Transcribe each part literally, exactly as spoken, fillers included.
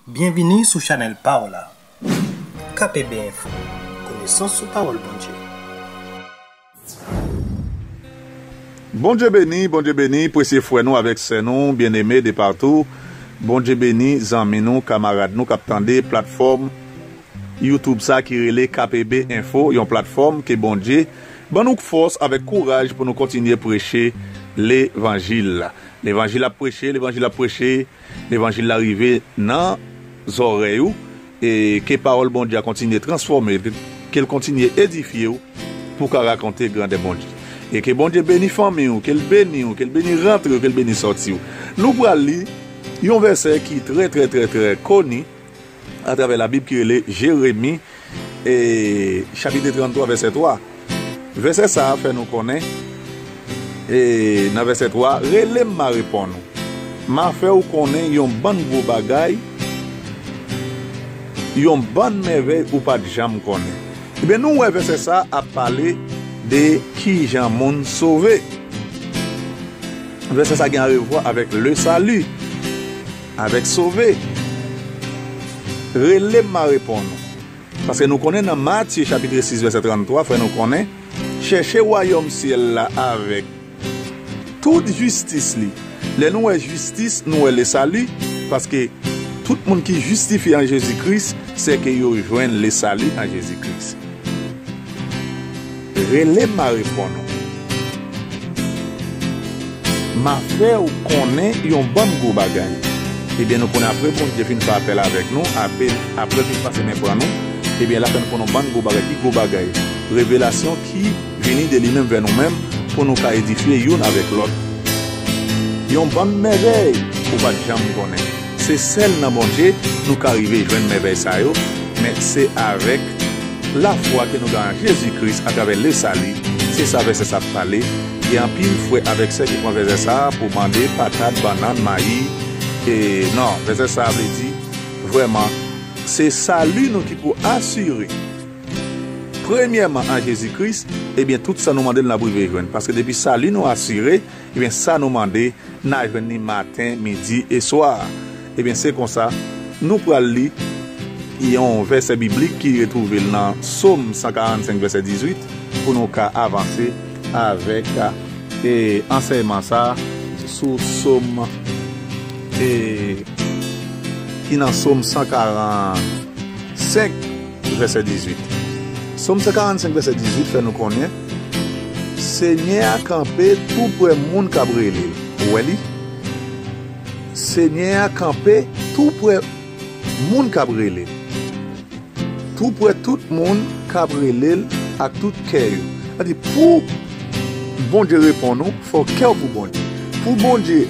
Byenvini sou chanèl pa w la. K P B Enfo, konesans sou pawòl Bondye. Bondye beni, Bondye beni, presye frè nou avèk sè nou, byeneme de patou. Bondye beni zanmi nou, kamarad nou k ap tande platfòm YouTube sa ki rele K P B Enfo, yon platfòm ke Bondye ban nou fòs avèk kouraj pou nou kontinye preche levanjil la. Levanjil ap preche, levanjil ap preche, levanjil la rive nan zòrèy ou, e ke pawòl Bondye a kontinye transfòme, ke l kontinye edifye w pou w ka rakonte grandè Bondye. E ke Bondye beni fanmi w, ke l beni w, ke l beni rantre w, ke l beni sòti w. Nou pral li yon vèsè ki trè, trè, trè, trè koni atravè Labib ki rele Jeremi, e, chapit tranntrwa, vèsè twa. Vèsè sa a fè nou konnen, e, nan vèsè twa, rele m, m a reponn ou. M a fè w konnen yon bann gwo bagay, yon bann mèvèy ou pa t janm konnen. Ebyen, nou wè vèsè sa a ap pale de kijan moun sove. Vèsè sa a gen arevwa avèk le salut, avèk sove. Rele m, m a reponn ou. Paske nou konnen nan Matye chapit sis vèsè tranntrwa, fè nou konnen, chèche wayòm syèl la avèk tout jistis li. Lè nou wè jistis, nou wè le salut, paske tout moun ki jistifye an Jezi Kris, se ke yo jwenn le salut an Jezi Kris. Rele m, m a reponn ou. M a fè w konnen yon bann gwo bagay. Ebyen, nou konnen apre Bondye fin fè apèl avèk nou, apre, apre l fin pase men pran nou, ebyen, l ap fè nou konnen yon bann gwo bagay. Ki gwo bagay? Revelasyon ki vini de li menm vè nou menm pou nou ka edifye youn avèk lòt. Yon bann mèvèy ou pa t janm konnen. Se sèl nan Bondye nou ka rive jwenn mèvèy sa yo, men se avèk lafwa ke nou gen an Jezi Kris atravè le salut. Se sa vèsè sa ap pale. Gen anpil frè avèk sè ki pran vèsè sa pou mande patat, bannann, mayi. E non, vèsè sa vle di, vrèman, se sali nou ki pou asire. Premyèman, an Jezi Kris, ebyen, tout sa nou mande l, n ap rive jwenn. Paske depi sali nou asire, ebyen, sa nou mande, n a jwenn li maten, midi e swa. Ebyen, se konsa, nou pral li yon vèsè biblik ki retwouve l nan Sòm san karannsenk, vèsè dizuit, pou nou ka avanse avèk, e, ansèyman sa a sou Sòm, e, ki nan Sòm san karannsenk, vèsè dizuit. Sòm san karannsenk, vèsè dizuit fè nou konnen, Senyè a kanpe tou prè moun k ap rele l. Ou wè li? Senyè a kanpe tou prè moun k ap rele l. Tou prè tout moun k ap rele l ak tout kè yo. Sa di, pou Bondye reponn ou, fò kè w pou Bondye. Pou Bondye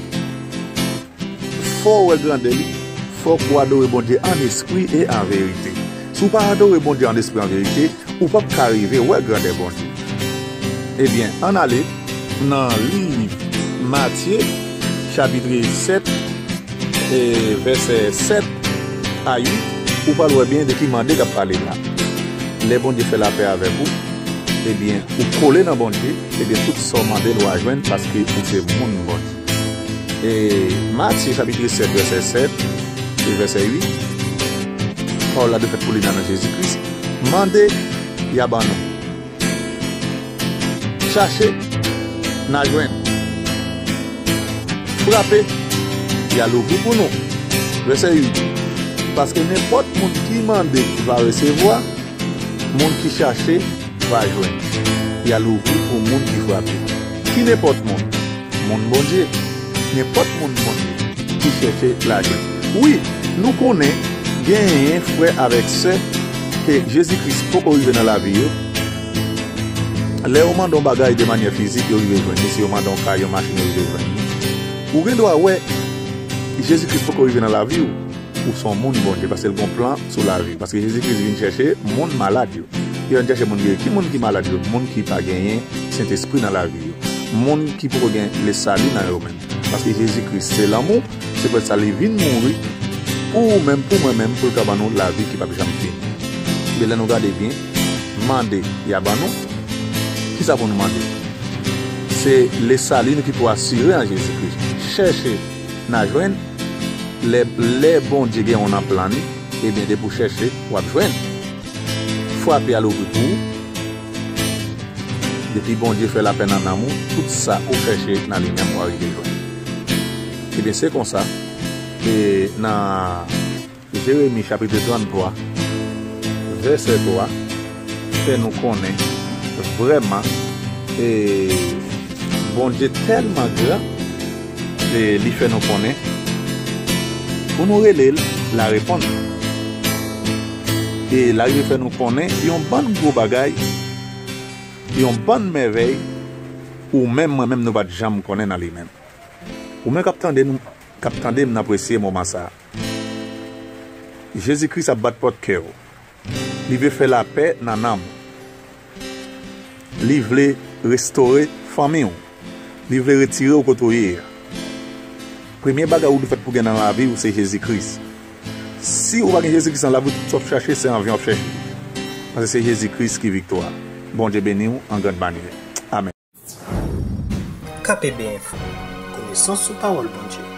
fè w wè grandè li, fòk ou adore Bondye an espri e an verite. Si w pa adore Bondye an espri, an verite, ou p ap ka rive wè grandè Bondye. Ebyen, ann ale nan liv Matye, chapit sèt, e vèsè sèt a uit, ou pral wè byen de ki mande k ap pale la. Lè Bondye fè lapè avèk ou, ebyen, ou kole nan Bondye, ebyen, tout sa w mande l, w a jwenn, paske ou se moun Bondye. E Matye, chapit sèt, vèsè sèt e vèsè uit, pawòl la de fèt pou li nan non Jezi Kris. Mande, y a ban nou. Chache, n a jwenn. Frape, y a louvri pou nou. Vèsè uit. Paske nenpòt moun ki mande va resevwa, moun ki chache va jwenn. Y a louvri pou moun ki frape. Ki nenpòt moun? Moun Bondye. Nenpòt moun Bondye ki chèche lajan. Wi, nou konnen genyen frè avèk sè ke Jezi Kris poko rive nan lavi yo. Lè yo mande yon bagay de manyè fizik, yo rive jwenn li. Si yo mande yon kay, yon machin, yo rive jwenn li. Ou gen dwa wè Jezi Kris poko rive nan lavi w. Ou se yon moun Bondye, paske l gen yon plan sou lavi. Paske Jezi Kris vin chèche moun malad yo. Li vin chèche moun geri. Ki moun ki malad yo? Moun ki pa genyen Sentespri nan lavi yo. Moun ki poko gen lesali nan yo menm. Paske Jezi Kris se lanmou, se poutèt sa li vin mouri pou ou menm, pou mwen menm, pou l ka ban nou lavi ki p ap janm fini. Men lè nou gade byen, mande, y a ban nou. Kisa pou nou mande? Se lesali nou ki pou asire an Jezi Kris. Chèche, n a jwenn. Lè, lè Bondye gen yon nan plan li, ebyen, depi w chèche, w ap jwenn. Frape a l ouvri pou ou. Depi Bondye fè lapè nan nanm ou, tout sa ou chèche nan li menm, w a rive jwenn. Ebyen, se konsa, e nan Jeremi chapit tranntwa, vèsè twa, fè nou konnen vrèman, e Bondye tèlman gran, e li fè nou konnen, pou nou rele l, l a reponn nou. E l a rive fè nou konnen yon bann gwo bagay, yon bann mèvèy, ou menm, mwen menm, nou pa t janm konnen nan li menm. Ou menm k ap tande nou, k ap tande m nan presye moman sa a. Jezi Kris ap bat pòt kè w. Li vle fè lapè nan nanm ou. Li vle restore fanmi w. Li vle retire w kote w ye a. Premye bagay ou dwe fèt pou gen nan lavi w, se Jezi Kris. Si ou pa gen Jezi Kris nan lavi w, tout sa w ap chache, se an ven w ap chache. Paske se Jezi Kris ki viktwa. Bondye beni w an grann manyè. Amèn. K P B Info, konesans sou pawòl Bondye.